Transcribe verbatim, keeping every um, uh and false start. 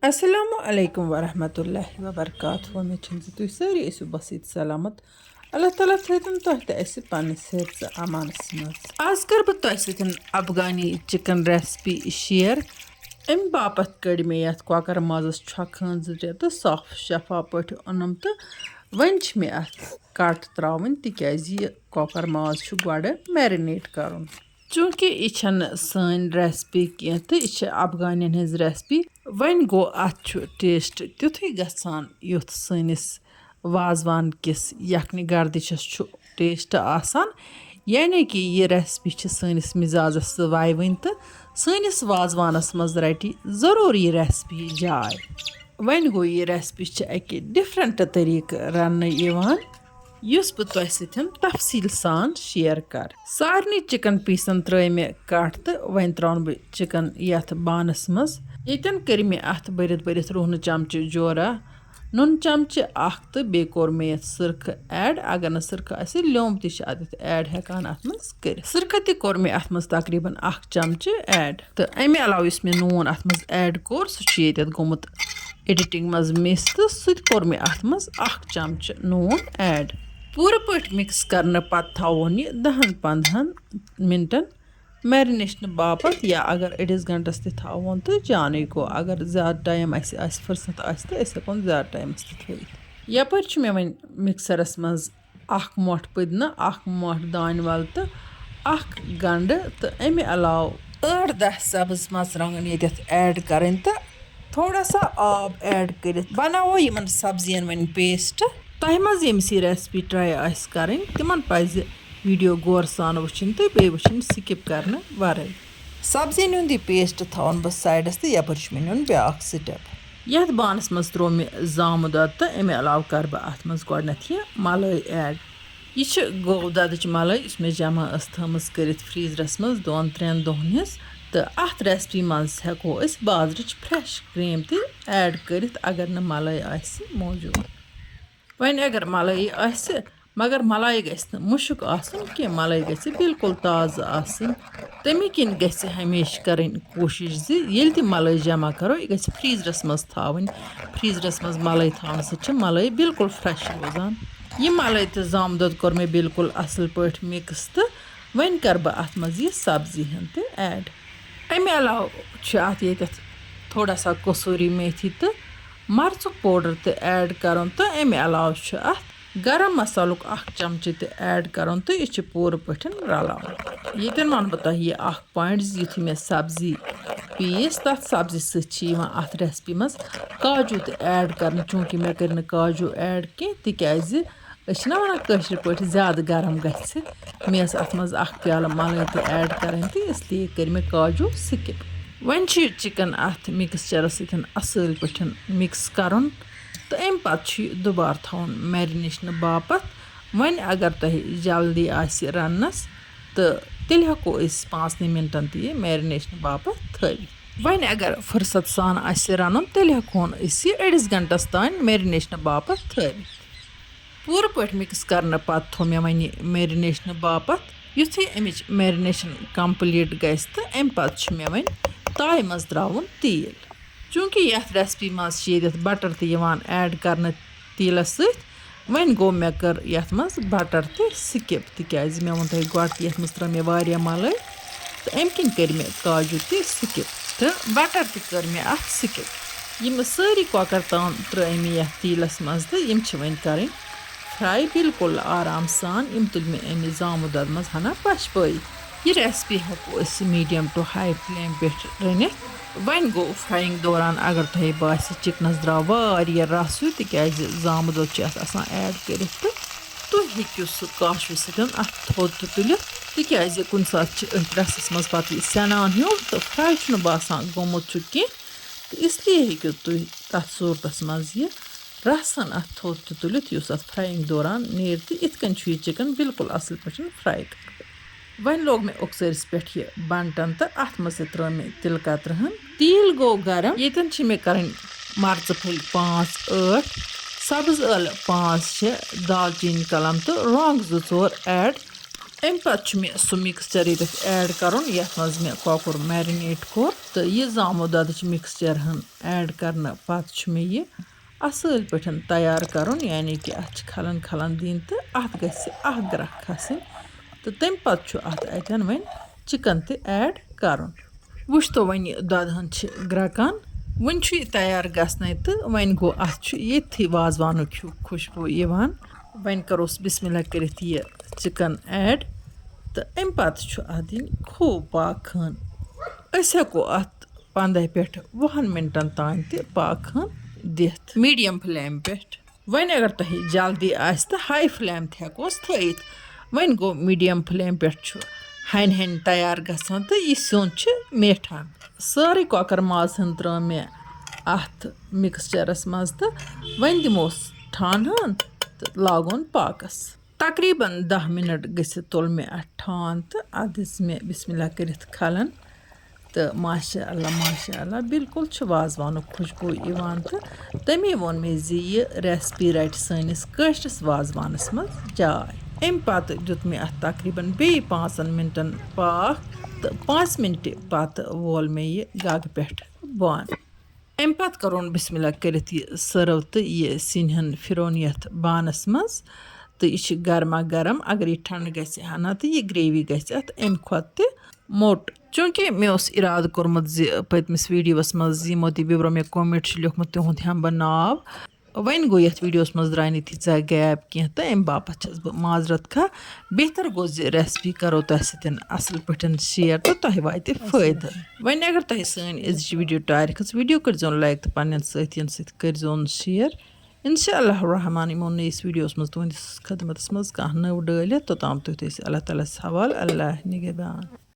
السلام علیکم ورحمۃ اللہ وبرکاتہ۔ وۄمید چھم زِ تُہۍ سٲری ٲسِو بسیٖت سلامت۔ اللہ تعالیٰ تھٲوتن تۄہہِ تہٕ اَسہِ پننِس حفظ امانس منٛز۔ آز کرٕ بہٕ تۄہہِ سۭتۍ افغانی چکن ریسپی شیئر۔ امہِ باپتھ کٔڑۍ مےٚ یتھ کۄکر مازس چھۄکھ ہٕنٛز زٕ ترٛےٚ تہٕ صاف شفاف پٲٹھۍ اوٚنُم، تہٕ وۄنۍ چھِ مےٚ اتھ کٹ تراوٕنۍ، تِکیازِ یہِ کۄکر ماز چھُ گۄڈٕ میرینیٹ کرُن۔ چوٗنٛکہِ یہِ چھَنہٕ سٲنۍ ریسپی کینٛہہ تہٕ یہِ چھِ افغانٮ۪ن ہٕنٛز ریسپی، وۄنۍ گوٚو اَتھ چھُ ٹیسٹ تیُتھُے گژھان، یُتھ سٲنِس وازوان کِس یَکھنہِ گردِچَس چھُ ٹیسٹ آسان۔ یعنی کہِ یہِ ریسپی چھِ سٲنِس مِزازَس سۭتۍ وَیوٕنۍ تہٕ سٲنِس وازوانَس منٛز رَٹہِ ضروٗر یہِ ریسپی جاے۔ وۄنۍ گوٚو، یہِ ریسپی چھِ اَکہِ ڈِفرَنٹ طٔریٖقہٕ رَننہٕ یِوان، یُس بہٕ تۄہہِ سۭتۍ تفصیٖل سان شیئر کَرٕ۔ سارنٕے چکن پیٖسن ترٲے مےٚ کٹ تہٕ وۄنۍ تراوَن بہٕ چکن یتھ بانس منٛز۔ ییٚتٮ۪ن کٔرۍ مےٚ اتھ بٔرِتھ بٔرِتھ رُہنہٕ چمچہٕ جورا، نُن چمچہٕ اکھ، تہٕ بیٚیہِ کوٚر مےٚ یتھ سرکہٕ ایڈ۔ اگر نہٕ سرکہٕ آسہِ، لیوم تہِ چھِ اتھ ایڈ ہٮ۪کان اتھ منٛز کٔرِتھ۔ سرکہٕ تہِ کوٚر مےٚ اتھ منٛز تقریباً اکھ چمچہٕ ایڈ، تہٕ امہِ علاوٕ یُس مےٚ نوٗن اتھ منٛز ایڈ کوٚر، سُہ چھُ ییٚتٮ۪تھ گوٚمُت ایڈیٹنگ منٛز مِس، تہٕ سُہ تہِ کوٚر مےٚ اتھ منٛز اکھ چمچہٕ نوٗن ایڈ۔ پوٗرٕ پٲٹھۍ مِکس کرنہٕ پتہٕ تھاوون یہِ دَہن پنٛدہَن منٹن میرینیشنہٕ باپتھ، یا اگر أڑِس گھنٹس تہِ تھاوون تہٕ جانٕے گوٚو۔ اگر زیادٕ ٹایم اَسہِ آسہِ، فرصت آسہِ، تہٕ أسۍ ہٮ۪کون زیادٕ ٹایمس تہِ تھٲوِتھ۔ یپٲرۍ چھُ مےٚ وۄنۍ مِکسرس منٛز اکھ مۄٹھ پٔدنہٕ، اکھ مۄٹھ دانہِ ول تہٕ اکھ گنڈٕ تہٕ امہِ علاوٕ ٲٹھ دَہ سبٕز مرژٕوانٛگن ییٚتٮ۪تھ ایڈ کرٕنۍ تہٕ تھوڑا سا آب ایڈ کٔرِتھ بناوو یِمن سبزین وۄنۍ پیسٹ۔ تۄہہِ منٛز ییٚمِس یہِ ریسپی ٹراے آسہِ کرٕنۍ، تِمن پزِ ویڈیو غور سان وٕچھِنۍ تہٕ بیٚیہِ وٕچھِنۍ سکپ کرنہٕ ورٲے۔ سبزین ہُنٛد یہِ پیسٹ تھاوَن بہٕ سایڈس تہٕ یپٲرۍ چھُ مےٚ نیُن بیاکھ سٹیپ۔ یتھ بانس منٛز تروو مےٚ زامہٕ دۄد تہٕ امہِ علاوٕ کرٕ بہٕ اتھ منٛز گۄڈٕنیتھ یہِ ملٲے ایڈ۔ یہِ چھِ گٲو دۄدٕچ ملٲے، یُس مےٚ جمع ٲس تھٲومٕژ کٔرِتھ فریزرس منٛز دۄن ترٛٮ۪ن دۄہن ہِنٛز، تہٕ اتھ ریسپی منٛز ہٮ۪کو أسۍ بازرٕچ فریش کریم تہِ ایڈ کٔرِتھ، اگر نہٕ ملٲے آسہِ موجود۔ وۄنۍ اگر ملٲے آسہِ، مگر ملٲے گژھِ نہٕ مُشُک آسُن کینٛہہ، ملٲے گژھِ بالکل تازٕ آسٕنۍ۔ تَمہِ کِنۍ گژھِ ہمیشہِ کرٕنۍ کوٗشِش زِ ییٚلہِ تہِ ملٲے جمع کرو، یہِ گژھِ فریزرس منٛز تھاوٕنۍ۔ فریزرس منٛز ملٲے تھاونہٕ سۭتۍ چھِ ملٲے بالکل فریش روزان۔ یہِ ملٲے تہٕ زامہٕ دۄد کوٚر مےٚ بالکل اصل پٲٹھۍ مِکس تہٕ وۄنۍ کرٕ بہٕ اتھ منٛز یہِ سبزی ہن تہِ ایڈ۔ امہِ علاوٕ چھُ اتھ ییٚتٮ۪تھ تھوڑا سا کسوٗری میتھی تہٕ مرژُک پوڈر تہِ ایڈ کرُن تہٕ امہِ علاوٕ چھُ اتھ گرم مسالُک اکھ چمچہٕ تہِ ایڈ کرُن تہٕ یہِ چھُ پوٗرٕ پٲٹھۍ رلاوُن۔ ییٚتٮ۪ن ونہٕ بہٕ تۄہہِ یہِ اکھ پوینٹ زِ یُتھُے مےٚ سبزی پیٖس، تتھ سبزی سۭتۍ چھِ یِوان اتھ ریسپی منٛز کاجوٗ تہِ ایڈ کرنہٕ، چوٗنٛکہِ مےٚ کٔرۍ نہٕ کاجوٗ ایڈ کینٛہہ، تِکیازِ أسۍ چھِنہ ونان کٲشِر پٲٹھۍ زیادٕ گرم گژھِ۔ مےٚ ٲس اتھ منٛز اکھ پیالہٕ ملٲے تہِ ایڈ کرٕنۍ تہٕ اس لیے کٔرۍ مےٚ کاجوٗ سکپ۔ وۄنۍ چھُ یہِ چکن اتھ مکسچرس سۭتۍ اصل پٲٹھۍ مکس کرُن تہٕ امہِ پتہٕ چھُ یہِ دُبارٕ تھاوُن میرینیشنہٕ باپتھ۔ وۄنۍ اگر تۄہہِ جلدی آسہِ رننس تہٕ تیٚلہِ ہٮ۪کو أسۍ پانٛژنٕے منٹن تہِ یہِ میرینیشنہٕ باپتھ تھٲوِتھ۔ وۄنۍ اگر فرصت سان آسہِ رنُن، تیٚلہِ ہٮ۪کہون أسۍ یہِ أڑِس گنٹس تام میرینیشنہٕ باپتھ تھٲوِتھ۔ پوٗرٕ پٲٹھۍ مِکس کرنہٕ پتہٕ تھوٚو مےٚ وۄنۍ یہِ میرینیشنہٕ باپتھ۔ یُتھُے اَمِچ میرینیشن کمپلیٖٹ گژھِ تہٕ اَمہِ پتہٕ چھُ مےٚ وۄنۍ تایہِ منٛز ترٛاوُن تیٖل۔ چوٗنٛکہِ یَتھ ریسپی منٛز چھِ ییٚتٮ۪تھ بٹر تہِ یِوان ایڈ کرنہٕ تیٖلس سۭتۍ، وۄنۍ گوٚو مےٚ کٔر یَتھ منٛز بٹر تہِ سکپ، تِکیازِ مےٚ ووٚن تۄہہِ گۄڈٕ تہِ یَتھ منٛز ترٲو مےٚ واریاہ ملٲے تہٕ اَمہِ کِنۍ کٔرۍ مےٚ کاجوٗ تہِ سکپ تہٕ بٹر تہِ کٔر مےٚ اَتھ سکپ۔ یِم سٲری کۄکر تام ترٲے مےٚ یَتھ تیٖلس منٛز تہٕ یِم چھِ وۄنۍ کرٕنۍ فراے بالکل آرام سان۔ یِم تُلۍ مےٚ اَمہِ زامہٕ دۄدٕ منٛز ہنا پشپٲیِتھ۔ یہِ ریسپی ہٮ۪کو أسۍ میٖڈیم ٹُو ہاے فلیم پٮ۪ٹھ رٔنِتھ۔ وۄنۍ گوٚو فرایِنگ دوران اگر تۄہہِ باسہِ چِکنَس درٛاو واریاہ رَس ہیوٗ، تِکیٛازِ زامہٕ دۄد چھُ اَتھ آسان ایڈ کٔرِتھ، تہٕ تُہۍ ہیٚکِو سُہ کاشوِ سۭتۍ اَتھ تھوٚد تہِ تُلِتھ، تِکیٛازِ کُنہِ ساتہٕ چھِ أتھۍ رَسَس منٛز پَتہٕ یہِ سٮ۪نان ہیوٗ تہٕ فراے چھُنہٕ باسان گوٚمُت چھُ کینٛہہ، تہٕ اس لیے ہیٚکِو تُہۍ تَتھ صوٗرتَس منٛز یہِ رَسَن اَتھ تھوٚد تہِ تُلِتھ، یُس اَتھ فرایِنگ دوران نیرِ، تہٕ یِتھ کٔنۍ چھُ یہِ چِکن بالکل اَصٕل پٲٹھۍ فراے کَرُن۔ وۄنۍ لوگ مےٚ اوٚکسٲرِس پٮ۪ٹھ یہِ بنٹن تہٕ اَتھ منٛز تہِ ترٲو مےٚ تِلہٕ کترٕ ہن۔ تیٖل گوٚو گرم، ییٚتٮ۪ن چھِ مےٚ کرٕنۍ مرژٕ پھٔلۍ پانٛژھ ٲٹھ، سبٕز ٲلہٕ پانٛژھ شےٚ، دالچیٖنی کلم تہٕ رۄنٛگ زٕ ژور ایڈ۔ اَمہِ پَتہٕ چھُ مےٚ سُہ مِکسچَر ییٚتٮ۪تھ ایڈ کَرُن، یَتھ منٛز مےٚ کۄکُر میرِنیٹ کوٚر، تہٕ یہِ زامُت دۄدٕچ مِکسچَر ہن ایڈ کَرنہٕ پَتہٕ چھُ مےٚ یہِ اَصٕل پٲٹھۍ تیار کَرُن، یعنی کہِ اَتھ چھِ کھَلَن کھَلَن دِنۍ تہٕ اَتھ گژھِ اَکھ گرٛٮ۪کھ کھَسٕنۍ، تہٕ تَمہِ پَتہٕ چھُ اَتھ اَتٮ۪ن وۄنۍ چِکَن تہِ ایڈ کَرُن۔ وٕچھ تو وۄنۍ، یہِ دۄدٕ ہن چھِ گرٛٮ۪کان، وۄنۍ چھُ یہِ تیار گژھنَے تہٕ وۄنۍ گوٚو اَتھ چھُ ییٚتھی وازوانُک ہیوٗ خوشبوٗ یِوان۔ وۄنۍ کَروس بسم اللہ کٔرِتھ یہِ چِکَن ایڈ، تہٕ اَمہِ پَتہٕ چھُ اَتھ دِنۍ خوٗب پاکہٕ خٲن۔ أسۍ ہٮ۪کو اَتھ پنٛداہہِ پٮ۪ٹھ وُہَن مِنٹَن تام تہِ پاکہٕ خٲن دِتھ میٖڈیم فٕلیم پٮ۪ٹھ۔ وۄنۍ اگر تۄہہِ جلدی آسہِ تہٕ ہاے فٕلیم تہِ ہٮ۪کوس تھٲیِتھ۔ وۄنۍ گوٚو میٖڈیم فٕلیم پٮ۪ٹھ چھُ ہَنہِ ہَنہِ تیار گژھان تہٕ یہِ سیُن چھُ میٹھان۔ سٲرٕے کۄکَر ماز ہن ترٲو مےٚ اَتھ مِکسچَرَس منٛز تہٕ وۄنۍ دِموس ٹھانہٕ ہن تہٕ لاگون پاکَس۔ تقریباً دَہ مِنَٹ گٔژھِتھ تُل مےٚ اَتھ ٹھانہٕ تہٕ اَتھ دِژ مےٚ بسم اللہ کٔرِتھ کھَلَن۔ تہٕ ماشاء اللہ، ماشاء اللہ، بالکل چھُ وازوانُک خوشبوٗ یِوان۔ تہٕ تٔمی ووٚن مےٚ زِ یہِ ریسپی رَٹہِ سٲنِس کٲشرِس وازوانَس منٛز جاے۔ اَمہِ پَتہٕ دیُت مےٚ اَتھ تقریباً بیٚیہِ پانٛژَن مِنٹَن پاکھ، تہٕ پانٛژِ مِنٹہِ پَتہٕ وول مےٚ یہِ گَگہٕ پٮ۪ٹھ بۄن۔ اَمہِ پَتہٕ کَرون بسم اللہ کٔرِتھ یہِ سٔرٕو تہٕ یہِ سِنۍ ہن پھِرون یَتھ بانَس منٛز۔ تہٕ یہِ چھِ گرما گرم، اگر یہِ ٹھنٛڈٕ گژھِ ہنا تہٕ یہِ گریوی گژھِ اَتھ اَمہِ کھۄتہٕ تہِ موٚٹ۔ چوٗنٛکہِ مےٚ اوس اِرادٕ کوٚرمُت زِ پٔتمِس ویٖڈیوَس منٛز یِمو تہِ وِبرو مےٚ کومٮ۪نٛٹ چھِ لیوٚکھمُت، تِہُنٛد ہٮ۪مہٕ بہٕ ناو۔ وۄنۍ گوٚو، یَتھ ویٖڈیوَس منٛز درٛاے نہٕ تیٖژاہ گیپ کینٛہہ، تہٕ اَمہِ باپَتھ چھَس بہٕ معذرت خواہ۔ بہتر گوٚو زِ ریسپی کَرو تۄہہِ سۭتۍ اَصٕل پٲٹھۍ شِیَر تہٕ تۄہہِ واتہِ فٲیدٕ۔ وۄنۍ اگر تۄہہِ سٲنۍ أزِچ ویٖڈیو ٹارِ کھٔژ، ویٖڈیو کٔرۍزیون لایک تہٕ پنٛنٮ۪ن سٲتھیَن سۭتۍ کٔرۍزیون شِیَر۔ اِنشاء اللہ الرحمٰن یِمو نٔیِس ویٖڈیوَس منٛز تُہٕنٛدِس خدمتَس منٛز کانٛہہ نٔو ڈٲلِتھ، توٚتام تُہۍ تھٲیِو اللہ تعالیٰ ہَس حوالہٕ۔ اللہ نِگہبان۔